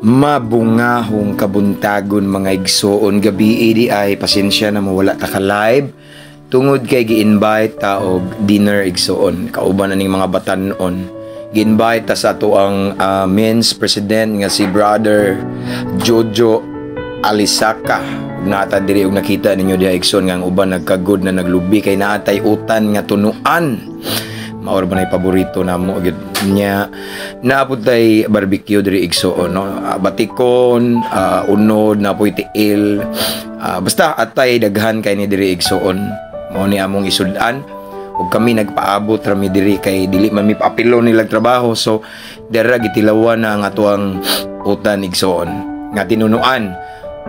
Mabungahong kabuntagon, mga igsoon. Gabi di ay, pasensya na mo wala ta ka live tungod kay gi-invite ta og dinner, igsoon, kauban aning mga batanon. Gi-invite ta sa ato ang men's president nga si Brother Jojo Alisaka. Ug naata diri og nakita ninyo diha, igsoon, nga ang uban nagkagod na naglubi kay naatay utan nga tunuan. Maor ba na paborito namo gyud nya. Naapod tay barbecue diri, igsoon, no? Batikon, unod, napoy tiil, basta atay daghan kay ni diri, igsoon. Mao ni among isud-an ug kami nagpaabot ra mi diri kay dili man mi paapilo nilag trabaho, so dira gitilawan na ang atuang utan, igsoon, nga tinunuan.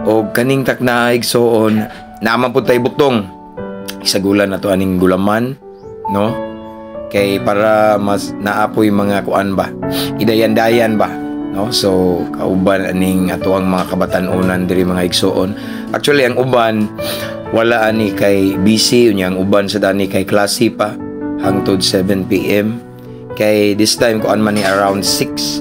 Og kaning takna, igsoon, naaman pud tay butong. Isagulan na to aning gulaman, no, kay para mas naapoy mga kuan ba, idayan-dayan ba, no? So kauban aning atuang mga kabatan-unan diri, mga igsoon. Actually, ang uban wala ani kay busy unya, ang uban sa dani kay klase pa hangtod 7 p.m., kay this time kuan man ni around 6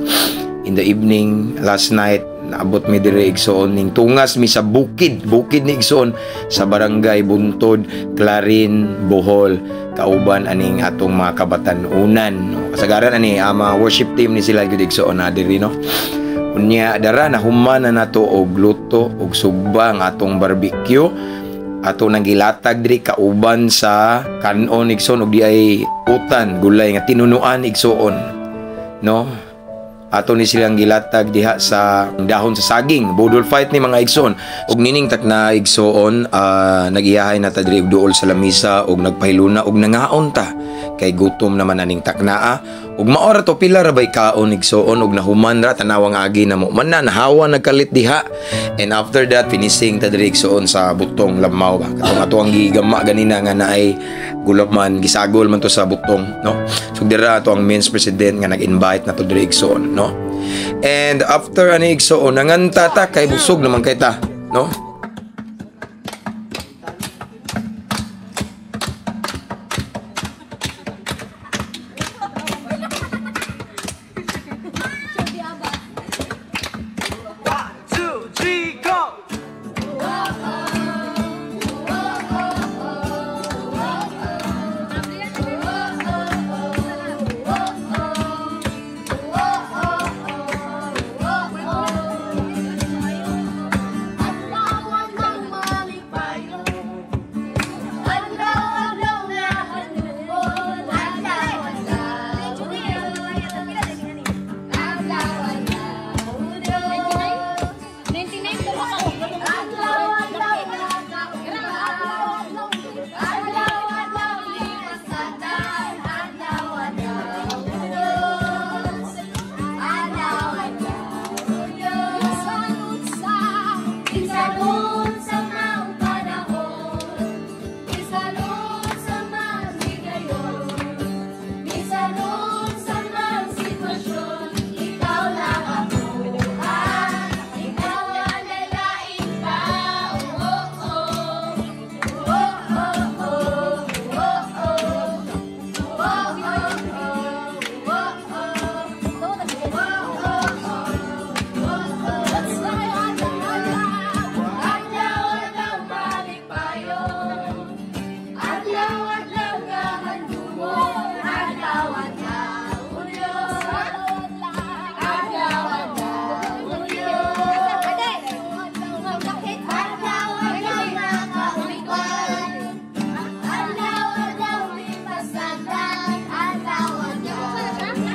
in the evening last night naabot mi diri, igsoon. Ning tungas mi sa bukid, bukid ni, igsoon, sa Barangay Buntod, Clarin, Bohol, kauban aning atong mga kabatan-unan, no? Kasagaran ani ang mga worship team ni sila gyud, igsoon, na diri, no? Unya dara na human na nato og luto og sugba ang atong barbecue, ato nang gilatag diri kauban sa kanon, igsoon, og di ay utan gulay nga tinunuan, igsoon, no? Ato ni silang gilatag diha sa dahon sa saging. Budol fight ni, mga igsoon. Og nining takna, igsoon, nagiyahay na ta diri og duol sa lamisa og nagpahiluna og nangaon ta kay gutom naman aning taknaa. Ug maora to, pila ra bay kaon, igsoon, og nahuman ra, tanawang agi na mo man na nahawa nagkalit diha. And after that, finishing ta diri, igsoon, sa butong lamaw ba, katong ato ang gigama ganina nga naay gulaman, gisagol man to sa butong, no? So dira ato ang men's president nga nag-invite na to diri, igsoon, no? And after ani, igsoon, nanganta ta kay busog naman kay ta, no? One, two, three, go! Adlaw-adlaw malipayon, adlaw-adlaw nga handumon, adlaw-adlaw adlaw-adlaw 99 to maka. Adlaw-adlaw nga kauban, adlaw-adlaw lipasadan, adlaw-adlaw Diyos, adlaw-adlaw Diyos. Bisan unsa maong panahon, bisan unsa man higayon, bisan unsa man sitwasyon, ikaw lang akoa, ikaw ang lain pa. Oh. Adlaw-adlaw malipayon, adlaw-adlaw nga handumon, adlaw-adlaw Diyos, adlaw-adlaw Diyos. Adlaw-adlaw nga kauban, adlaw-adlaw lipasadan, adlaw-adlaw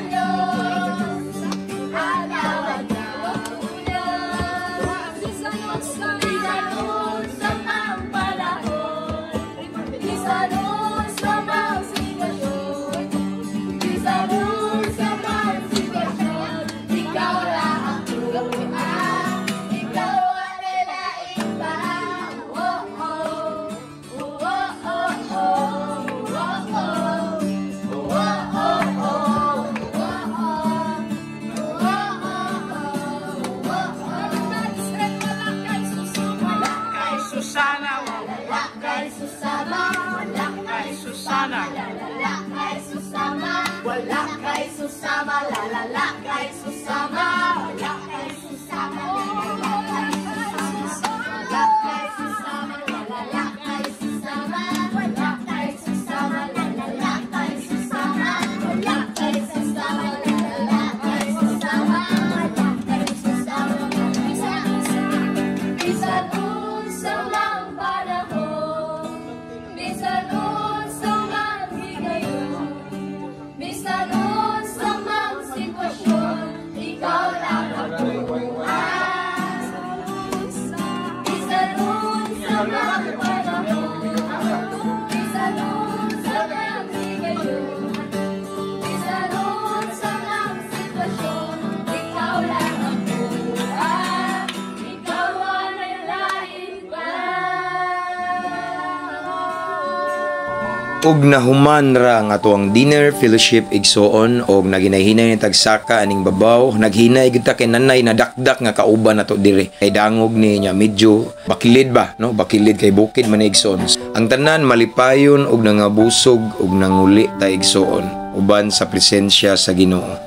Diyos, adlaw-adlaw Diyos. Bisan unsa maong panahon, bisan unsa maong sitwasyon, bisan unsa maong sitwasyon, ikaw ra akoa, ikaw ang lain pa. Oh. Wala kay Susana, Wala kay Susama, wala kay Susana. Wala kay Susama, wala kay Susama, la la la kay Susama, wala kay Ug nahuman ra ang atoang dinner fellowship, igsoon, og naghinay-hinay ni tagsaka aning babaw. Naghinay gyud ta kay nanay nadakdak nga kauban nato diri. Kay dangog ni niya, medyo bakilid ba, no? Bakilid kay bukid man ni, igsoon. Ang tanan malipayon og nangabusog, og nanguli ta, igsoon, uban sa presensya sa Ginoo.